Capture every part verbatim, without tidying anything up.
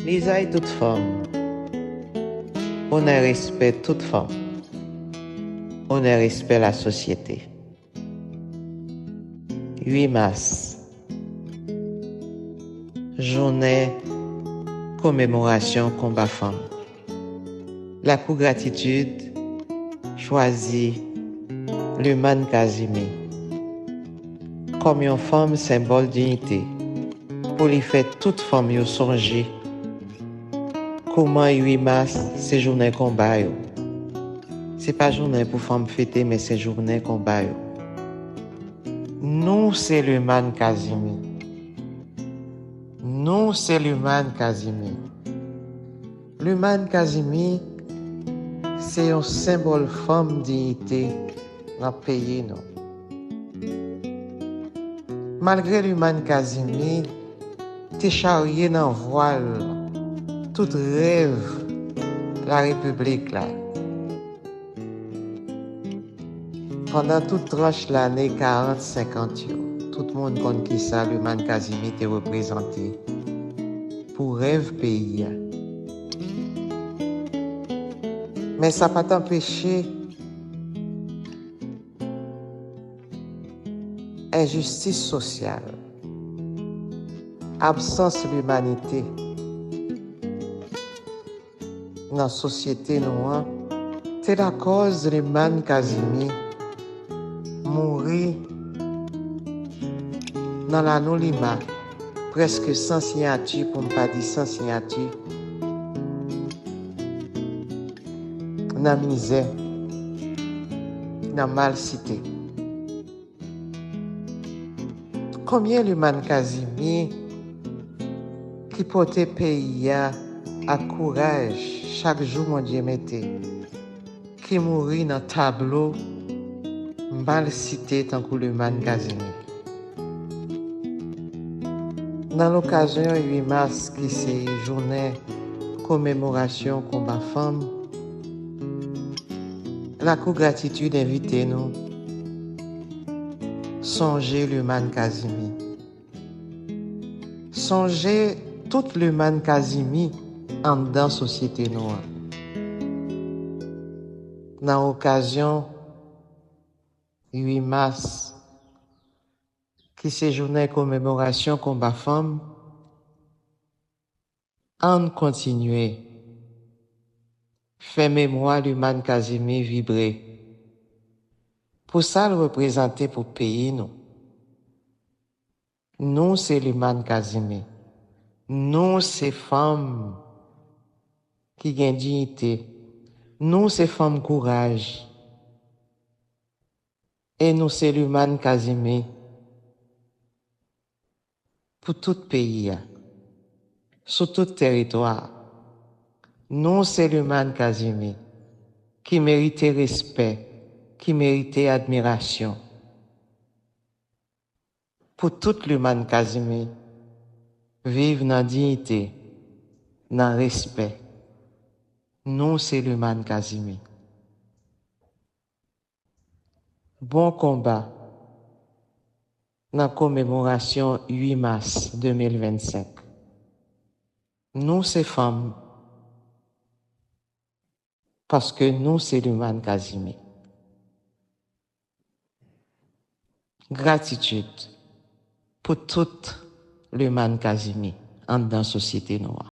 Lizay tout fanm. Onè, respè tout fanm. Onè, respè lasosyete. Uit mas, jounen komemorasyon konba fanm. Lakou Gratitid chwazi Lumane Casimir kòm yon fanm senbòl diyite pou li fè tout fanm yo sonje kouman uit mas se jounen konba yo. Se pa jounen pou fanm fete, men se jounen konba yo. Nou se Lumane Casimir. Nou se Lumane Casimir. Lumane Casimir se yon senbòl fanm diyite nan peyi nou. Malgre Lumane Casimir te charye nan vwa l tout rèv larepiblik la, pandan tout tranch lane karant senkant yo, tout moun konn kisa Lumane Casimir te reprezante pou rèv peyi a. Men sa pa t anpeche enjistis sosyal, absans limanite nan sosyete nou an te lakòz Lumane Casimir mouri nan lanolima, prèske san siyati, pou m pa di san siyati, nan mizè, nan malsite. Konbyen Lumane Casimir ki pote peyi a ak kouraj chak jou Bondye mete, ki mouri nan tablo malsite tankou Lumane Casimir? Nan lokazyon uit mas ki se jounen komemorasyon konba fanm, Lakou Gratitid envite nou sonje Lumane Casimir. Sonje tout Lumane Casimir anndan sosyete nou an. Nan okazyon uit mas, ki se jounen komemorasyon konba fanm, ann kontinye fè memwa Lumane Casimir vibre pou sa l reprezante pou peyi nou. Nou se Lumane Casimir. Nou se fanm ki gen diyite. Nou se fanm kouraj. E nou se Lumane Casimir pou tout peyi a, sou tout tèritwa a. Nou se Lumane Casimir ki merite respè, ki merite admirasyon. Pou tout Lumane Casimir viv nan diyite, nan respè. Nou se Lumane Casimir. Bon konba nan komemorasyon uit mas de mil vennsenk. Nou se fanm, paske nou se Lumane Casimir. Gratitid pou tout Lumane Casimir anndan sosyete nou an.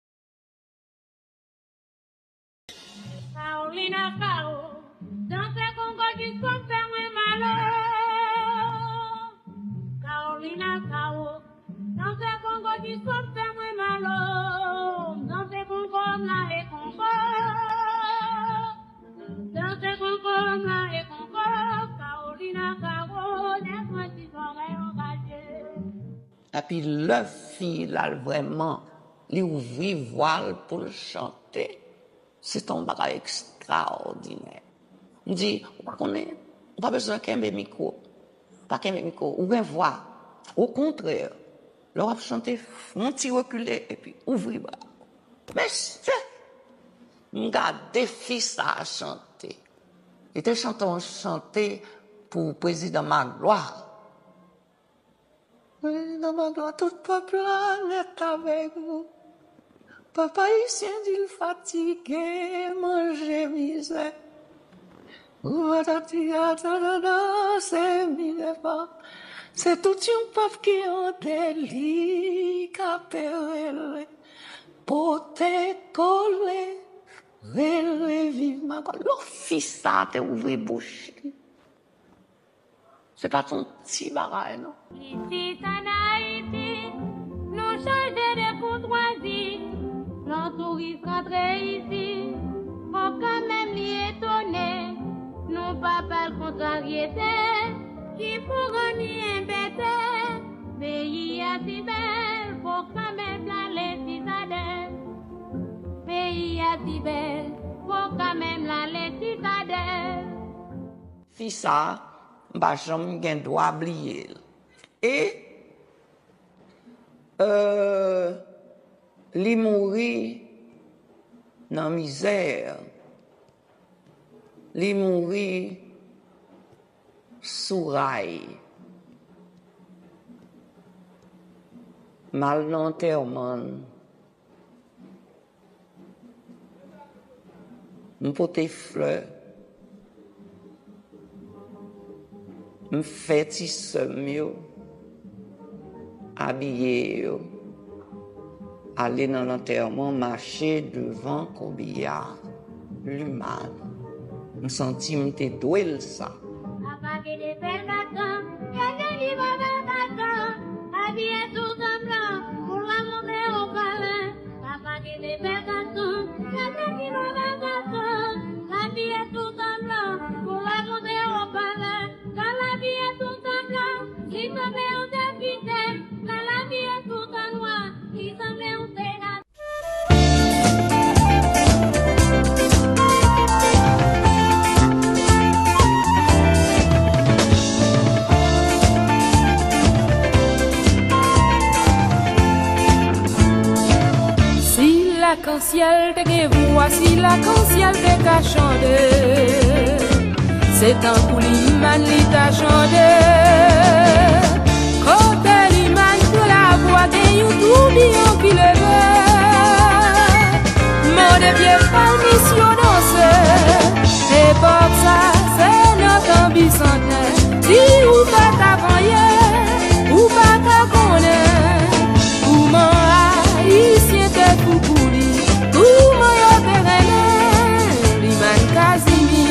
Carolina Caro, danse kongo ki sot fè mwen mal o. Carolina Caro, danse kongo ki sot fè mwen mal o. Danse kongo m la e kongo. Danse kongo m la e kongo. Carolina Caro, nèg mwen ti zòrèy angaje. Epi lè fi l al vrèman, li ouvri vwa l pou l chante, se t on bagay ekstraòdinè. M di, ou pa konnen, ou pa bezwen kenbe mikwo. Pa kenbe mikwo, ou gen vwa. Okontrè, lè w ap chante, fè yon ti rekile epi ouvri bra. Mesye! M gade fi sa a chante. Li te chante yon chante pou prezidan Magloire. Prezidan Magloire, tout pèp la nèt avèk ou. Pèp ayisyen di l fatige, manje mizè. Ou patati atanana, se mizè pa. Se tout yon pèp ki an deli, k ap rele, pote kole, rele viv Magòl. Lè w fi sa te ouvri bouch li. Se pa t yon ti bagay, non. Isit ann Ayiti, nou chaje de koutwazi. Lè yon touris rantre isit, fò kanmenm li etone. Nou pa pral kontrarye tè ki pou rann li enbete. Peyi a si bèl, fò kanmenm l ale Sitadèl. Peyi a si bèl, fò kanmenm l ale Sitadèl. Fi sa a, m pa janm gen dwa bliye l. E, euh, li mouri nan mizè. Li mouri sou ray. M al nan antèman l. M pote flè. M fè ti sè m yo abiye yo, ale nan lantèman, mache devan kobya Liman. M santi m te dwe l sa. Papa gen de bèl gason, yo te di papa gason, abiye tout an blan, pou l rakonte yon palè. Papa gen de bèl gason, yo te di papa gason, abiye tout an blan, pou l rakonte yon palè. L al abiye tout an blan, li sanble yon depite, l al abiye tout an nwa, li sanble yon senatè. Si lakansyèl te gen vwa, si lakansyèl te ka chante, se tankou Liman li ta chante. Kote Liman pran lavwa, gen yon toubiyon ki leve. Mande pye palmis yo danse. Epòk sa, se nan tan bisantnè. Si ou fèt avan yè, ou pa ka konnen kouman Ayisyen te fou pou li, kouman yo te renmen Liman Kazimi.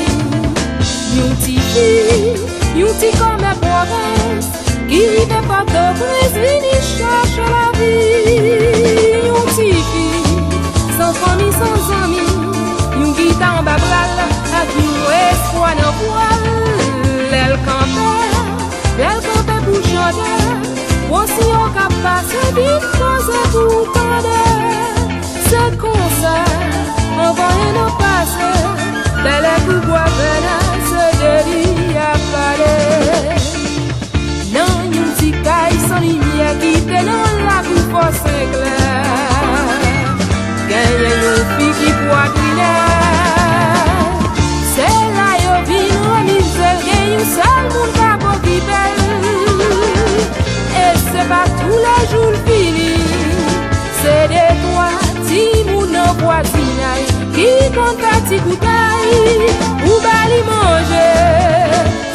Yon ti fi, yon ti kòmè pwovens, ki rive Pòtoprens vini chache lavi. Yon ti fi san fanmi, san zanmi, yon gita anba bra l ak yon espwa nan vwa l. Lè l kanpe, lè l kanpe pou chante, gwo siyon k ap pase vin poze pou w tande. Se konsa, anvan en an pase, bèlè kou bwa vèna, se de li y ap pale. Nan yon ti kay san limyè ki te nan lakou Fò Senklè, genyen yon fi ki pwatrinè. Se la yo vin ranmize l, gen yon sèl moun k ap okipe l. E se pa toulejou l fini. Se de twa timoun nan vwazinay ki konn fè ti koutay pou ba li manje.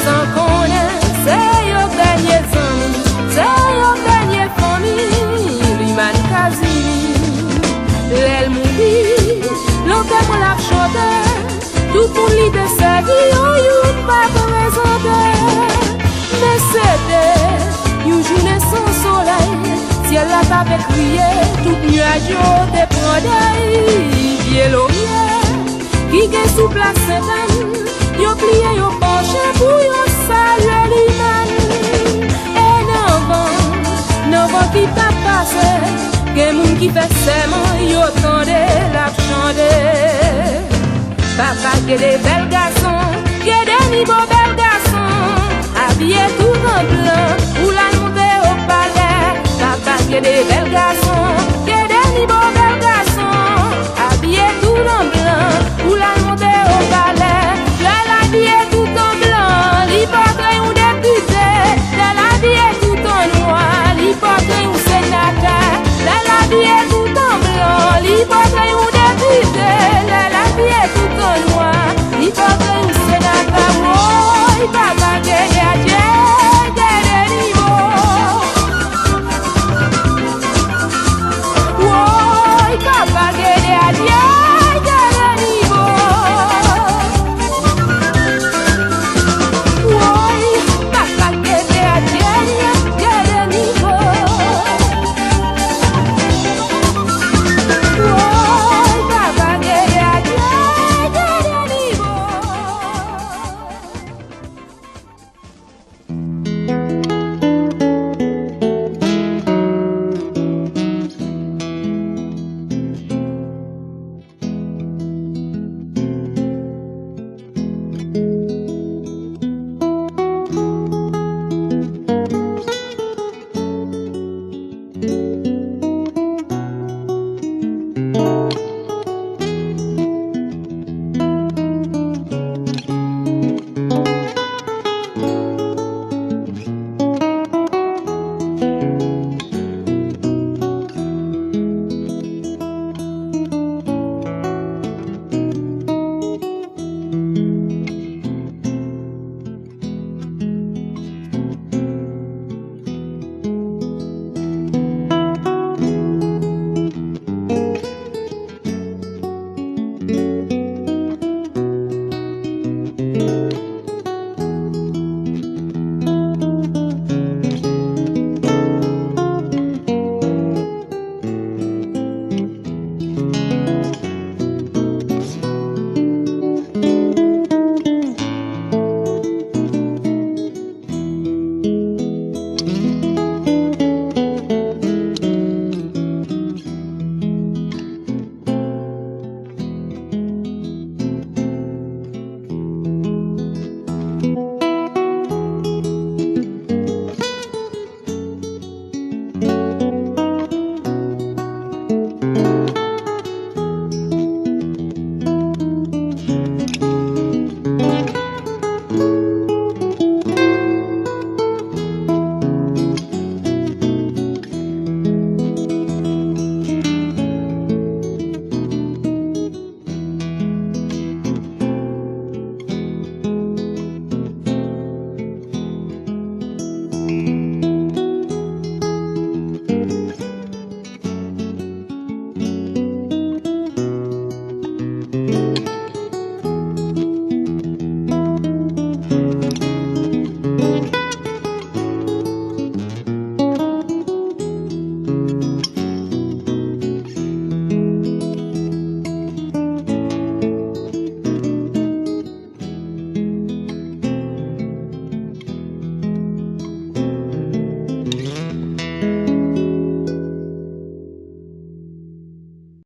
San konnen se yo dènye zanmi, se yo dènye fanmi Liman Kazimi. Lè l mouri, lantèman l ap chante, tout moun li te sèvi yo, youn pa prezante. Men se te yon jounen san solèy, syèl la t ap ekriye, tout nyaj yo te pran dèy. Vye lorye ki gen sou plas Sentàn, yo pliye, yo panche pou yo salye Liman. E nan van, nan van ki t ap pase, gen moun ki fè sèman, yo tande l ap chante. Papa gen de bèl gason, gen de nivo bèl gason, abiye tout an blan, pou l al monte o palè. Papa gen de bèl gason.